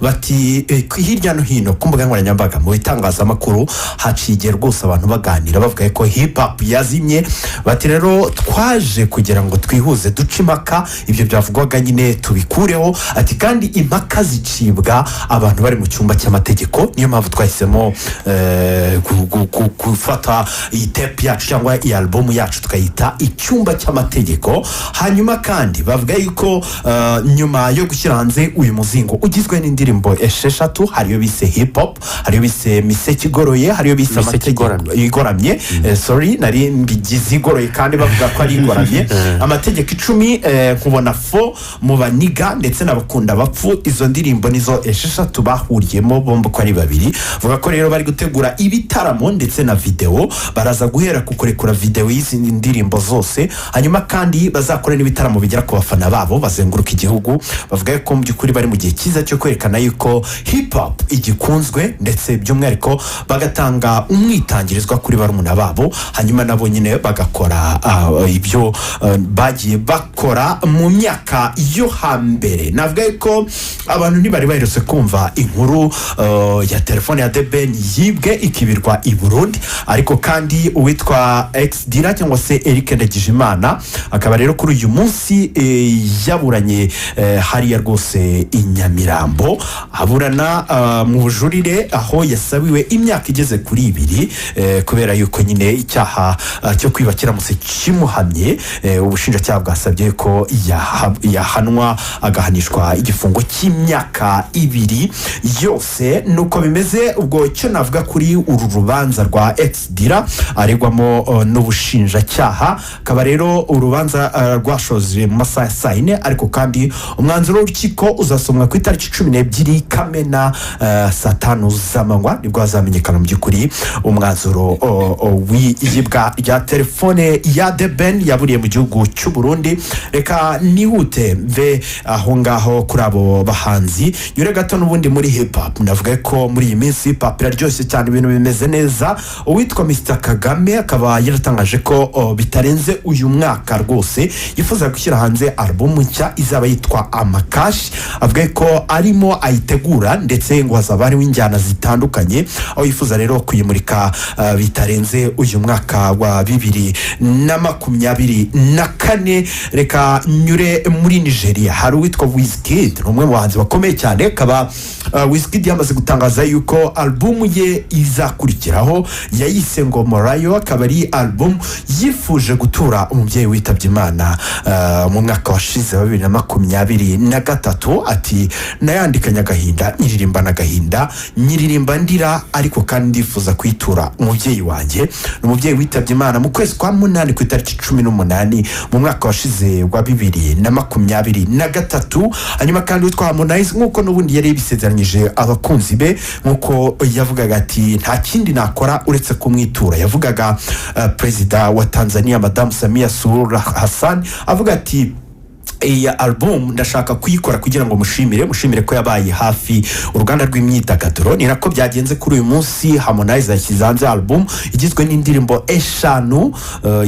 Bati hirya no hino ku mbuga nkoranyambaga, mu bitangazamakuru, haciye igihe rwose abantu baganira bavuga ko hip hop yazimye. Bati rero twaje kugira ngo twihuze, duce impaka, ibyo byavugwaga nyine tubikureho. Ati kandi impaka zicibwa abantu bari mu cyumba cy'amategeko, niyo mpamvu twahisemo gufata iyi tape yacu cyangwa iyi alubumu yacu tukayita Icyumba cy'Amategeko. Hanyuma kandi bavuga yuko nyuma yo gushyira hanze uyu muzingo ugizwe n'indirimbo esheshatu, hariyo bise Hip Hop, hariyo bise Miseke Igoroye, hariyo bise Miseke Amategeko Igoramye. Igoramye, sorry, nari mbigize igoroye kandi bavuga ko ari igoramye, Amategeko 10, Nkubona Fo mu Baniga ndetse n'Abakunda Bapfu. Izo ndirimbo nizo esheshatu bahuriyemo bombi uko ari babiri. Vuga ko rero bari gutegura ibitaramo ndetse na videwo. Baraza guhera ku kurekura videwo y'izi ndirimbo zose, hanyuma kandi bazakora n'ibitaramo bigera ku bafana babo bazenguruka igihugu. Bavuga ko mu by'ukuri bari mu gihe cyiza cyo kwerekana yuko hip hop igikunzwe, ndetse by'umwihariko bagatanga umwitangirizwa kuri barumuna babo, hanyuma nabo nyine bagakora ibyo bagiye bakora mu myaka yo hambere. Navuga ko abantu ntibari baherutse kumva inkuru ya telefone ya The Ben yibwe ikibirwa i Burundi. Ariko kandi uwitwa X-Dealer cyangwa se Eric Ndagijimana akaba rero kuri uyu munsi yaburanye hariya rwose i Nyamirambo, aburana mu bujurire, aho yasabiwe imyaka igeze kuri 2 kubera yuko nyine icyaha cyo kwiba kiramutse kimuhamye, ubushinjacyaha bwasabye ko yahanwa agahanishwa igifungo cy'imyaka 2 yose. Nuko bimeze. Ubwo icyo navuga kuri uru rubanza rwa X-Dealer aregwamo n'ubushinjacyaha, akaba rero urubanza rwashoje mu masaha ya saa 4, ariko kandi umwanzuro w'urukiko uzasomwa ku itariki 12 Kamena, saa 5 z'amanywa, nibwo hazamenyekana mu by'ukuri umwanzuro w'iyibwa rya telefone ya The Ben yaburiye mu gihugu cy'u Burundi. Reka nihute mve aho ngaho kuri abo bahanzi, nyure gato n'ubundi muri hip hop. Navuga ko muri iyi minsi hip hop iraryoshye cyane, ibintu bimeze neza. Uwitwa Mr Kagame akaba yaratangaje ko bitarenze uyu mwaka rwose yifuza gushyira hanze alubumu nshya izaba yitwa Amakashi. Avuga ko arimo ayitegura, ndetse ngo hazaba harimo injyana zitandukanye, aho yifuza rero kuyimurika bitarenze uyu mwaka wa 2024. Reka nyure muri Nigeria. Hari uwitwa Wizkid, ni umwe mu bahanzi bakomeye cyane. Akaba Wizkid yamaze gutangaza yuko alubumu ye izakurikiraho yayise ngo Morayo, akaba ari alubumu yifuje gutura umubyeyi witabye Imana mu mwaka washize wa 2023. Ati nayandikanye agahinda, nyiririmbana agahinda, nyiririmba ndira, ariko kandi ndifuza kuyitura umubyeyi wanjye. Ni umubyeyi witabye Imana mu kwezi kwa munani ku itariki 18 mu mwaka washize wa 2023. Hanyuma kandi witwa Harmonize, nk'uko n'ubundi yari yabisezeranyije abakunzi be, nk'uko yavugaga ati nta kindi nakora uretse kumwitura, yavugaga perezida wa Tanzania, Madamu Samia Suluhu Hassan, avuga ati iyi album ndashaka kuyikora kugira ngo mushimire ko yabaye hafi uruganda rw'imyidagaduro. Ni nako byagenze. Kuri uyu munsi Harmonize yashyize hanze album igizwe n'indirimbo eshanu,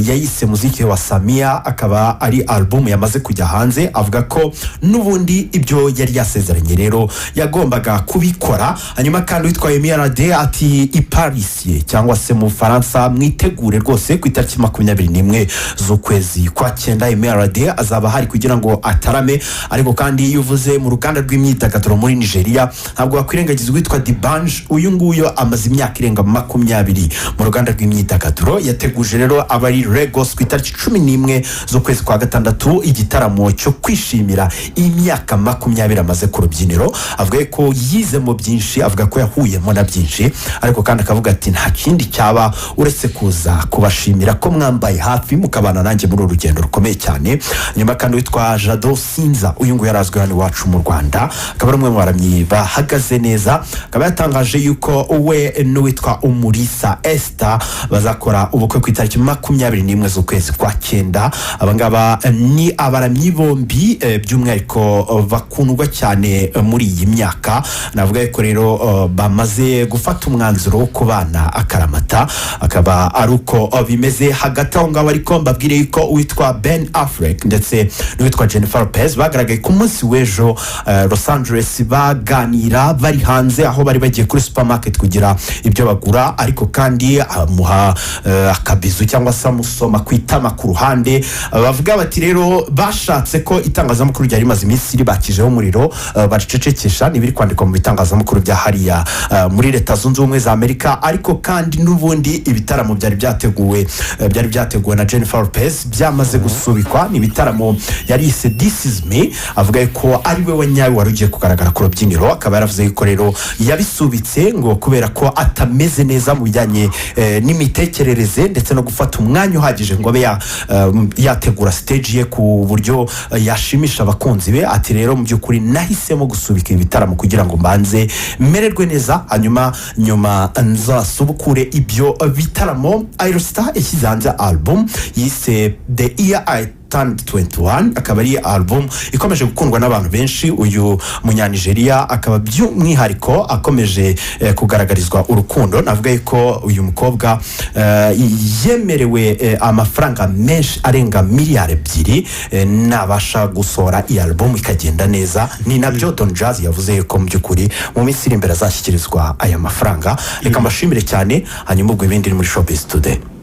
yayise Muziki wa Samia, akaba ari album yamaze kujya hanze. Avuga ko n'ubundi ibyo yari yasezeranye rero yagombaga kubikora. Hanyuma kandi witwa Yemi Alade ati i Paris cyangwa se mu Bufaransa mwitegure rwose, ku itariki 21 z'ukwezi kwa cyenda Yemi Alade azaba ahari kugira ngo atarame. Ariko kandi iyo uvuze mu ruganda rw'imyidagaduro muri Nigeria, ntabwo wakwirengagiza uwitwa D'banj. Uyu nguyu amaze imyaka irenga 20 mu ruganda rw'imyidagaduro. Yateguje rero abari Lagos ku itariki 11 z'ukwezi kwa gatandatu igitaramo cyo kwishimira imyaka 20 amaze ku rubyiniro. Avuga ko yizemo byinshi, avuga ko yahuyemo na byinshi, ariko kandi akavuga ati nta kindi cyaba uretse kuza kubashimira ko mwambaye hafi mukabana nanjye muri uru rugendo rukomeye cyane. Nyuma kandi witwa Jado Sinza, uyu nguyu yarazwi hano iwacu mu Rwanda, akaba ari umwe mu baramyi bahagaze neza, akaba yatangaje yuko we n'uwitwa Umulisa Esther bazakora ubukwe ku itariki 21 z'ukwezi kwa cyenda. Aba ngaba ni abaramyi bombi by'umwihariko bakundwa cyane muri iyi myaka. Navuga ko rero bamaze gufata umwanzuro wo kubana akaramata, akaba ari uko bimeze hagati aho ngaho. Ariko mbabwire yuko uwitwa Ben Affleck ndetse n'uwitwa n'uwitwa Jennifer Lopez bagaragaye ku munsi w'ejo Los Angeles, baganira bari hanze aho bari bagiye kuri supermarket kugira ibyo bagura, ariko kandi amuha akabizu cyangwa se amusoma ku itama ku ruhande. Bavuga bati rero bashatse ko itangazamakuru ryari rimaze iminsi ribakijeho umuriro baricecekesha. N'ibiri kwandikwa mu bitangazamakuru bya hariya muri Leta Zunze Ubumwe za Amerika. Ariko kandi n'ubundi ibitaramo byari byateguwe na Jennifer Lopez byamaze gusubikwa. Ni ibitaramo yari yise "This Is Me", avuga ko ari we wa nyawe wari ugiye kugaragara ku rubyiniro. Akaba yaravuze yuko rero yabisubitse ngo kubera ko atameze neza mu bijyanye n'imitekerereze ndetse no gufata umwanya uhagije ngo abe yategura stage ye ku buryo yashimisha abakunzi be. Ati rero mu by'ukuri nahisemo gusubika ibi bitaramo kugira ngo mbanze mererwe neza, hanyuma nyuma nzasubukure ibyo bitaramo. Ayra Starr yashyize hanze album yise "The Year I Turned 21", akaba ari album ikomeje gukundwa n'abantu benshi. Uyu Munyanigeriya akaba by'umwihariko akomeje kugaragarizwa urukundo. Navuga yuko uyu mukobwa yemerewe amafaranga menshi arenga miliyari 2 nabasha gusohora iyi album ikagenda neza. Ni nabyo Don Jazzy yavuze yuko mu by'ukuri mu minsi iri imbere azashyikirizwa aya mafaranga. Reka mbashimire cyane, hanyuma ubwo ibindi ni muri Showbiz Today.